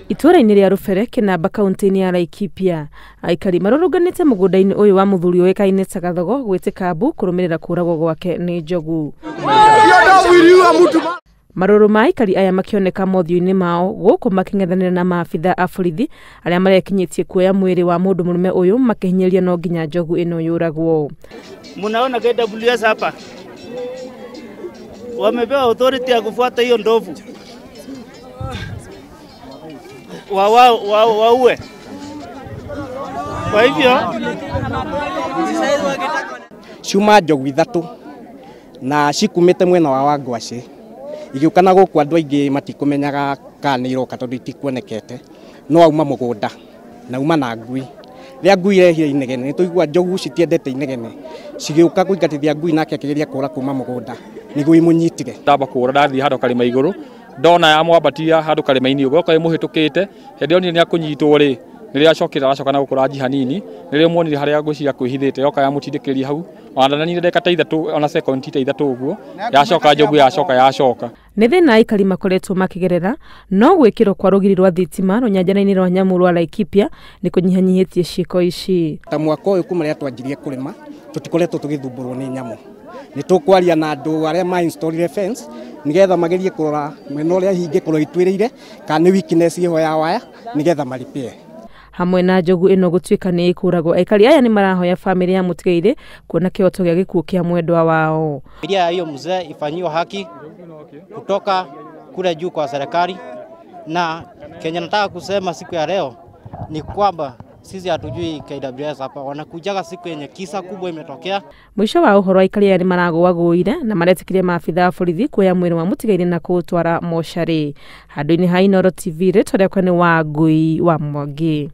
Itũũra-inĩ rĩa Rũbere Kĩnamba kaunti-inĩ ya Laikipia, aikari marũrũnganĩte mũgũnda-inĩ ũyũ wa mũthuri ũĩkaine ta Gathogo gwĩtĩka mbu kũrũmĩrĩra kũragwo gwake nĩ njogu. Marũrũ ma aikari aya makĩoneka mothiũ-inĩ mao gũkũ makĩng'ethanĩra na maabitha a borithi arĩa marekinyĩtie kuoya mwĩrĩ wa mũndũ mũrũme ũyũ makĩhinyĩrĩria no nginya njogu ĩno yũragwo. Munaona KWS hapa wamepewa authority ya kufuata hiyo ndovu waue. Kwa hivyo ciuma njogu ithatũ na cikumĩte mwena wa Wangwacĩ igĩũka na gũkũ andũ aingĩ matikũmenyaga kana nĩ iroka tondũ itikuonekete, no auma mũgũnda na uma na ngui. Rĩrĩa ngui irehire inegene nĩ tũigua njogu citiendete inegene, cigĩũka kũingatithia ngui nake akĩgeria kũra kuma mũgũnda nĩguo imũnyitire. Ndamba kũra ndathiĩ handũ karĩma igũrũ ndona ya mwambatia handũ karĩma-inĩ ũguo oka ĩmũhĩtũkĩte hĩndĩ ĩyo nĩ akũnyitwo rĩ nĩrĩo acokire aracoka na gũkũ ranji hanini nĩrĩo muonire harĩa ngwĩciria kwĩhithĩte yoka yamũtindĩkĩrĩria hau ona ndananire ndagĩka ta ithatũ ona sekondi ta ithatũ ũguo yacoka njogu yacoka yacoka. Nĩ thĩna aikari makoretwo makĩgerera no gwĩkĩrwo kwa rũgiri rwa thitima rũnyanjara-inĩ rwa nyamũ rwa Laikipia nĩ kũnyihanyihĩtie ciĩko ici. Ta mwaka ũyũ kuma rĩrĩa twanjirie kũrĩma tũtikoretwo tũgĩthumbũrwo nĩ nyamũ. Nĩ tũkwaria na andũ arĩa ma installire fence nĩgetha magerie kũrora mwena ũrĩa hihi ingĩkorwo ituĩrĩire kana nĩ weakness ĩho ya waya nĩgetha maripĩe. Hamwe na njogu ĩno gũtuĩka nĩ ĩkũragwo, aikari aya nĩ marahoya famĩlĩ ya mũtigairĩ kuona kĩhoto gĩa gĩkuũ kĩa mwendwa wao. Familia ya hiyo mzee ifanyiwe haki kutoka kule juu kwa serikali, na Kenya nataka kusema siku ya leo ni kwamba sisi hatujui KWS hapa wanakujaga siku yenye kisa kubwa imetokea. Mwisho wa ũhoro aikari aya nĩ maragũagũire na maretĩkĩria maabitha a borithi kuoya mwĩrĩ wa mũtigairĩ na kũũtwara mocarĩ. Handũ-inĩ ha Inooro TV, rĩtwa rĩakwa nĩ Wangui wa Mwangi.